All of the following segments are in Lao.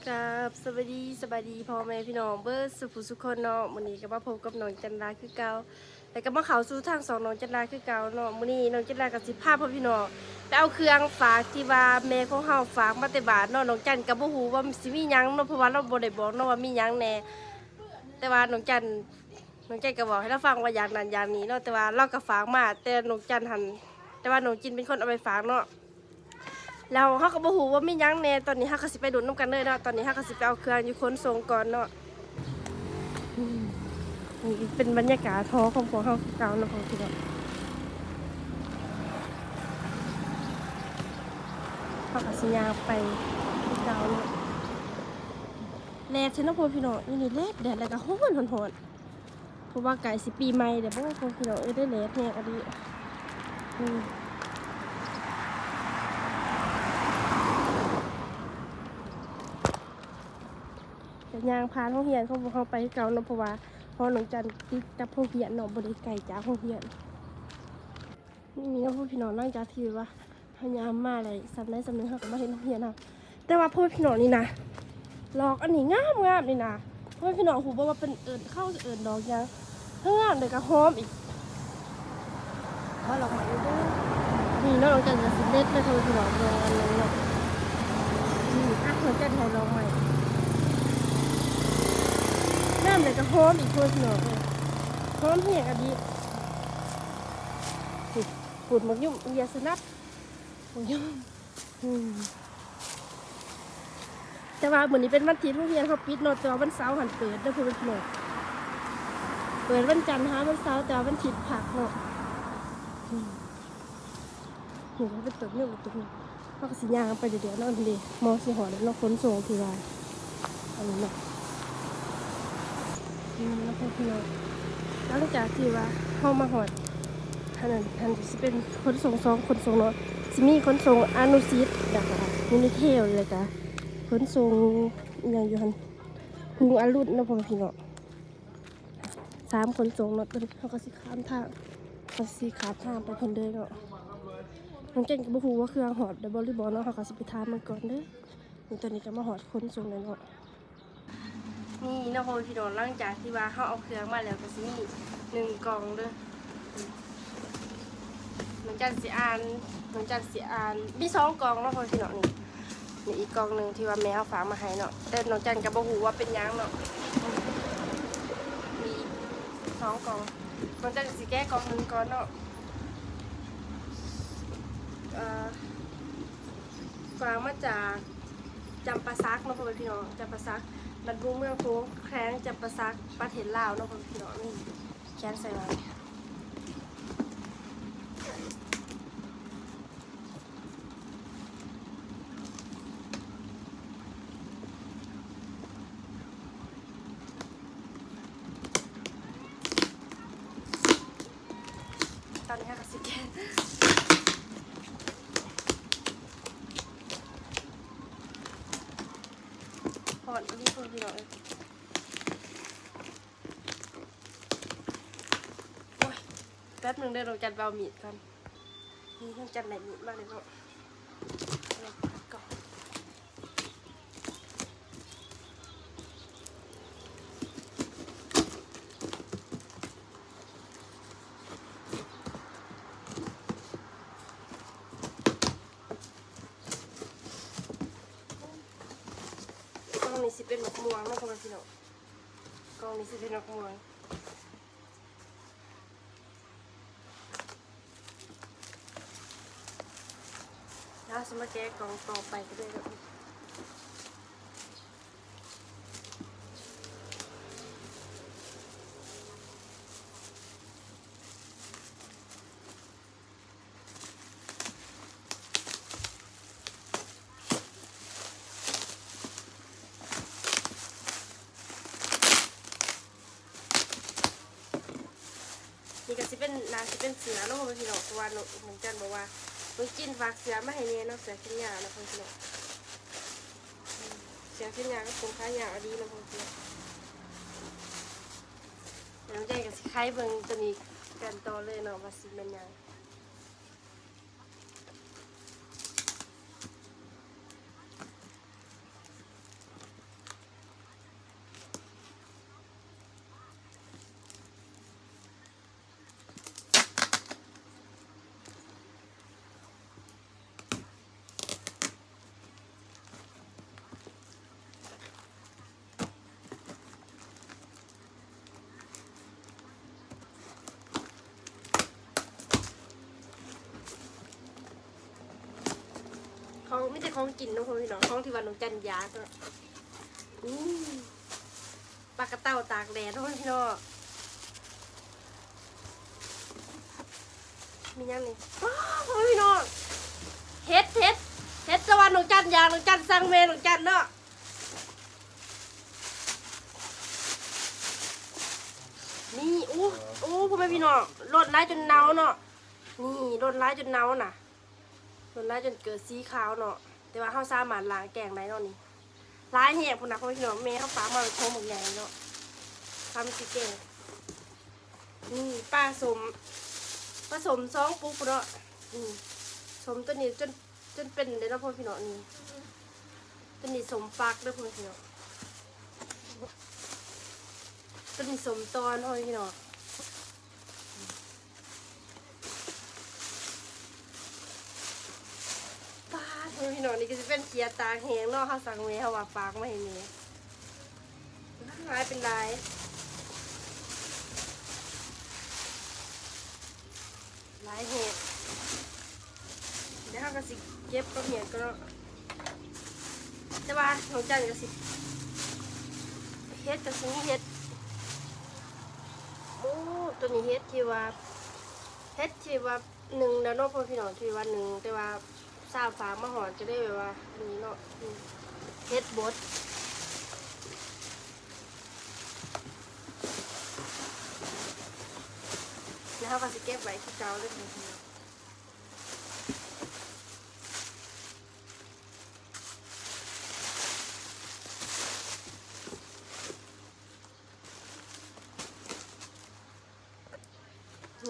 ຄັບ ສະບາຍດີ ສະບາຍດີພໍ່ແມ່ພີ່ນ້ອງເບິດສູ່ຜູ້ສູ່ຄົນເນາະ. ມື້ນີ້ກໍມາພົບກັບນ້ອງຈັນລາຄືເກົ່າ ແລ້ວກໍມາເຂົ້າສູ່ທາງຊ່ອງນ້ອງຈັນລາຄືເກົ່າເນາະ. ມື້ນີ້ນ້ອງຈັນລາກໍຊິພາພໍ່ແມ່ພີ່ນ້ອງໄປເອົາເຄື່ອງຝາກທີ່ວ່າແມ່ຂອງເຮົາຝາກມາແຕ່ບ້ານເນາະ. ນ້ອງຈັນກໍບໍ່ຮູ້ວ່າມັນຊິມີຫຍັງເນາະ ເພາະວ່າລາວບໍ່ໄດ້ບອກເນາະວ່າມີຫຍັງແດ່ ແຕ່ວ່ານ້ອງຈັນ ນ້ອງຈັນກໍເວົ້າໃຫ້ລາວຟັງວ່າຢາກນັ້ນຢາກນີ້ເນາະ ແຕ່ວ່າລາວກໍຝາກມາ ແຕ່ນ້ອງຈັນຫັ້ນ ແຕ່ວ່ານ້ອງຈິນເປັນຄົນເອົາໄປຝາກເນາະ. ແລ້ວເຮົາກໍບໍ່ຮູ້ວ່າມີຫຍັງແດ່. ຕອນນີ້ເຮົາກໍຊິໄປລຸ້ນນຳກັນເລີຍເນາະ. ຕອນນີ້ເຮົາກໍຊິໄປເອົາເຄື່ອງຢູ່ຂົນສົ່ງກ່ອນເນາະ. ອືມ ນີ້ເປັນບັນຍາກາດຫໍຂອງພວກເຮົາຄືເກົ່າເນາະ ພໍ່ພີ່ນ້ອງ. ເຮົາກໍຊິຍ່າງໄປຄືເກົ່າເນາະ. ແດດແທ້ເນາະ ພໍ່ພີ່ນ້ອງ ຢູ່ນີ້ແດດ ແດດ ແລ້ວກໍຮ້ອນ ຮ້ອນ ຮ້ອນ. ເພາະວ່າໃກ້ຊິປີໃໝ່ແລ້ວບໍ ພໍ່ພີ່ນ້ອງເອີຍ ແດດແຮງອີ່ຫຼີ. ອືມ ກໍຍ່າງຜ່ານໂຮງຮຽນຂອງພວກເຮົາໄປຄືເກົ່າເນາະ ເພາະວ່າຫໍນ້ອງຈັນຕິດກັບໂຮງຮຽນເນາະ ບໍ່ໄດ້ໄກຈາກໂຮງຮຽນ. ນີ້ເນາະ ພໍ່ພີ່ນ້ອງ ຫຼັງຈາກທີ່ວ່າ ເຮົາຍ່າງມາໄດ້ສ່ຳໃດສ່ຳໜຶ່ງ ເຮົາກໍມາເຫັນໂຮງຮຽນເຮົາ. ແຕ່ວ່າພໍ່ແມ່ພີ່ນ້ອງນີ້ນະ ດອກອັນນີ້ງາມໆ ນີ້ນະ. ພໍ່ແມ່ພີ່ນ້ອງຮູ້ບໍ່ວ່າເພິ່ນເອີ້ນ ເຂົາເອີ້ນດອກຫຍັງ? ທັງງາມ ແລ້ວກໍຫອມອີກ. ຂໍລອງໃໝ່ເດີ. ນີ້ເນາະ ນ້ອງຈັນກໍຊິເດັດເລີຍ ພໍ່ແມ່ພີ່ນ້ອງ ເບິ່ງອັນໜຶ່ງເນາະ. ນີ້ ອ່ະ ນ້ອງຈັນໃຫ້ລອງໃໝ່. ງາມ ແລ້ວກໍຫອມອີກ ພໍ່ແມ່ພີ່ນ້ອງເອີຍ ຫອມແຮງອີ່ຫຼີ. ພຸ້ນ ພຸ້ນ ໝາກຍົມເຫຍື້ອສະໜັດ ໝາກຍົມ. ອືມ ແຕ່ວ່າມື້ນີ້ເປັນວັນທິດ ໂຮງຮຽນເຮົາປິດເນາະ ແຕ່ວ່າວັນເສົາຫັ້ນເປີດເດີ ເພິ່ນເປີດ ເປີດວັນຈັນຫາວັນເສົາ ແຕ່ວ່າວັນທິດພັກເນາະ. ອືມ ນີ້ກໍເປັນຕົ້ນຍົມ ຕົ້ນຍົມ. ເຮົາກໍຊິຍ່າງໄປເລື້ອຍໆເນາະ. ນີ້ເດ້ ມອງຊິຮອດແລ້ວເນາະ ຂົນສົ່ງທີ່ວ່າ ອັນນີ້ເນາະ. ນີ້ເນາະ ພໍ່ແມ່ພີ່ນ້ອງ ຫຼັງຈາກທີ່ວ່າເຮົາມາຮອດ ອັນນັ້ນ ອັນທີ່ຊິເປັນຂົນສົ່ງສອງຂົນສົ່ງເນາະ ຊິມີຂົນສົ່ງອະນຸສິດ ແລ້ວກະມິນິເທວ ແລ້ວກະຂົນສົ່ງອີ່ຫຍັງຢູ່ຫັ້ນ ຮຸ່ງອະລຸນເນາະ ພໍ່ແມ່ພີ່ນ້ອງ. ສາມຂົນສົ່ງເນາະ. ຕອນນີ້ເຮົາກໍຊິຂ້າມທາງ ເຮົາຊິຂ້າມທາງໄປພຸ້ນເດີເນາະ. ນ້ອງເກັ່ງກໍບໍ່ຮູ້ວ່າເຄື່ອງຮອດແລ້ວບໍ່ຫຼືບໍ່ເນາະ ເຮົາກໍຊິໄປຖາມມັນກ່ອນເດີ. ນີ້ຕອນນີ້ກໍມາຮອດຂົນສົ່ງແລ້ວເນາະ. ນີ້ເນາະ ພໍ່ແມ່ພີ່ນ້ອງ ຫຼັງຈາກທີ່ວ່າເຮົາເອົາເຄື່ອງມາແລ້ວ ກໍຊິມີໜຶ່ງກ່ອງເດີ. ນ້ອງຈັນຊິອ່ານ ນ້ອງຈັນຊິອ່ານ ມີສອງກ່ອງເນາະ ພໍ່ແມ່ພີ່ນ້ອງ. ນີ້ ມີອີກກ່ອງໜຶ່ງທີ່ວ່າແມ່ເຮົາຝາກມາໃຫ້ເນາະ ແຕ່ນ້ອງຈັນກໍບໍ່ຮູ້ວ່າເປັນຫຍັງເນາະ. ມີສອງກ່ອງ ນ້ອງຈັນກໍຊິແກະກ່ອງໜຶ່ງກ່ອນເນາະ. ເອີ ຝາກມາຈາກຈຳປາສັກເນາະ ພໍ່ແມ່ພີ່ນ້ອງ ຈຳປາສັກ ບ້ານບຸງເມືອງໂຂງ ແຂວງຈຳປາສັກ ປະເທດລາວເນາະ ພໍ່ແມ່ພີ່ນ້ອງ. ນີ້ ຂຽນໃສ່ວ່າ ຕອນນີ້ເຮົາກໍຊິແກະ ຮ້ອນອີ່ຫຼີ ພີ່ນ້ອງເອີຍ. ໂອ້ຍ ແປັບໜຶ່ງເດີ ນ້ອງຈັນໄປເອົາມີດກ່ອນ. ນີ້ ນ້ອງຈັນໄດ້ມີດມາແລ້ວເນາະ. ກ່ອງນີ້ຊິເປັນໝາກມ່ວງເນາະ ພໍ່ແມ່ພີ່ນ້ອງ ກ່ອງນີ້ຊິເປັນໝາກມ່ວງ. ແລ້ວຊິມາແກະກ່ອງຕໍ່ໄປກັນເລີຍເນາະ. ນີ້ກໍຊິເປັນ ໜ້າຊິເປັນເສື້ອເນາະ ພໍ່ແມ່ພີ່ນ້ອງ ເພາະວ່ານ້ອງ ນ້ອງຈັນບອກວ່ານ້ອງຈິນຝາກເສື້ອມາໃຫ້ແດ່ເນາະ ເສື້ອແຂນຍາວເນາະ ພໍ່ແມ່ພີ່ນ້ອງ. ເສື້ອແຂນຍາວກັບກົງຂາຍາວອີ່ຫຼີເນາະ ພໍ່ແມ່ພີ່ນ້ອງ. ນ້ອງຈັນກໍຊິໄຂເບິ່ງຕົວນີ້ກັນຕໍ່ເລີຍເນາະ ວ່າຊິແມ່ນຫຍັງ. ນີ້ ມີແຕ່ຂອງກິນເນາະພໍ່ແມ່ພີ່ນ້ອງ ຂອງທີ່ວ່ານ້ອງຈັນຢາກເນາະ. ນີ້ ປາກະເຕົາຕາກແດດເນາະພໍ່ແມ່ພີ່ນ້ອງ. ມີຫຍັງນີ້ ວ້າວ ພໍ່ແມ່ພີ່ນ້ອງ ເຫັດ ເຫັດ ເຫັດ ແຕ່ວ່ານ້ອງຈັນຢາກ ນ້ອງຈັນສັ່ງແມ່ນ້ອງຈັນເນາະ. ນີ້ ໂອ້ ໂອ້ ພໍ່ແມ່ພີ່ນ້ອງ ຫຼົ່ນຫຼາຍຈົນເນົ່າເນາະ. ນີ້ ຫຼົ່ນຫຼາຍຈົນເນົ່ານະ ຫຼົ່ນຫຼາຍຈົນເກີດສີຂາວເນາະ ແຕ່ວ່າເຮົາສາມາດລ້າງແກງໄດ້ເນາະ. ນີ້ຫຼາຍແຮງພຸ້ນນະພໍ່ແມ່ພີ່ນ້ອງ ແມ່ເຮົາຝາກມາເປັນໂຖບັກໃຫຍ່ເນາະ ທຳຊິແກງ. ນີ້ປາສົ້ມ ປາສົ້ມສອງປຸກພຸ້ນເນາະ. ນີ້ສົ້ມໂຕນີ້ຈົນ ຈົນເປັນເດ້ເນາະພໍ່ແມ່ພີ່ນ້ອງ. ນີ້ໂຕນີ້ສົ້ມຟັກເດີພໍ່ແມ່ພີ່ນ້ອງ ໂຕນີ້ສົ້ມຕອນພໍ່ແມ່ພີ່ນ້ອງ. ປາດ ພໍ່ແມ່ພີ່ນ້ອງ ນີ້ກໍຊິເປັນເຂືອຕາກແຫ້ງເນາະ ເຮົາສັ່ງແມ່ ເຮົາວ່າຝາກມາໃຫ້ແມ່ ຫຼາຍເປັນຫຼາຍ ຫຼາຍແຮງ. ດຽວເຮົາກໍຊິເກັບກັບຫຍັງກໍເນາະ ແຕ່ວ່ານ້ອງຈັນກໍຊິ ເຫັດກໍຊິມີເຫັດ ໂອ້ ໂຕນີ້ເຫັດທີ່ວ່າ ເຫັດທີ່ວ່າໜຶ່ງແລ້ວເນາະພໍ່ແມ່ພີ່ນ້ອງ ທີ່ວ່າໜຶ່ງ ແຕ່ວ່າຊາວຝາກມາຮອດ ກໍເລີຍແບບວ່ານີ້ເນາະ ເຫັດບົດ ແລ້ວເຮົາກໍຊິເກັບໄວ້ຄືເກົ່າເດີ. ອ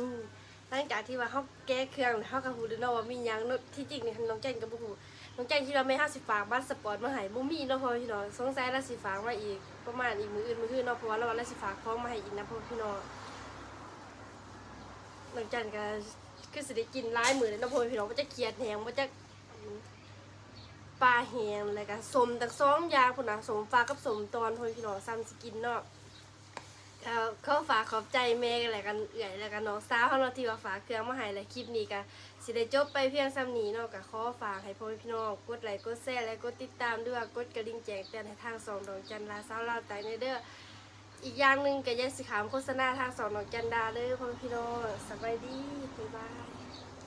ືມ ຫຼັງຈາກທີ່ວ່າເຮົາແກະເຄື່ອງແລ້ວ ເຮົາກໍຮູ້ແລ້ວເນາະວ່າມີຫຍັງເນາະ. ທີ່ຈິງນີ້ນ້ອງຈັນກໍບໍ່ຮູ້ ນ້ອງຈັນຄິດວ່າແມ່ເຮົາຊິຝາກບັດສະປອດມາໃຫ້ ບໍ່ມີເນາະພໍ່ແມ່ພີ່ນ້ອງ. ສົງໄສລາວຊິຝາກມາອີກປະມານອີກມື້ອື່ນມື້ຮືເນາະ ເພາະວ່າລາວວ່າລາວຊິຝາກຂອງມາໃຫ້ອີກນະພໍ່ແມ່ພີ່ນ້ອງ. ນ້ອງຈັນກໍຄືຊິໄດ້ກິນຫຼາຍມື້ແລ້ວເນາະພໍ່ແມ່ພີ່ນ້ອງ ບໍ່ຈັກຂຽດແຫ້ງ ບໍ່ຈັກ ປາແຫ້ງ ແລ້ວກໍສົ້ມຕັ້ງສອງຢ່າງພຸ້ນນະ ສົ້ມຟັກກັບສົ້ມຕອນ ພໍ່ແມ່ພີ່ນ້ອງ ສ່ຳຊິກິນເນາະ. ກໍຂໍຝາກຂອບໃຈແມ່ ແລ້ວກັນເອື້ອຍ ແລ້ວກັນນ້ອງສາວເຮົາເນາະ ທີ່ວ່າຝາກເຄື່ອງມາໃຫ້ ແລະ ຄລິບນີ້ກໍຊິໄດ້ຈົບໄປພຽງສ່ຳນີ້ເນາະ. ກໍຂໍຝາກໃຫ້ພໍ່ແມ່ພີ່ນ້ອງກົດໄລກົດແຊ ແລະ ກົດຕິດຕາມ ຫຼືວ່າກົດກະດິ່ງແຈ້ງເຕືອນໃຫ້ທາງຊ່ອງດອງຈັນລາວສາວລາວໃຕ້ແດ່ເດີ. ອີກຢ່າງໜຶ່ງກໍຢ່າຊິຂ້າມໂຄສະນາທາງຊ່ອງດອງຈັນດາເດີ ພໍ່ແມ່ພີ່ນ້ອງ. ສະບາຍດີ ບາຍບາຍ.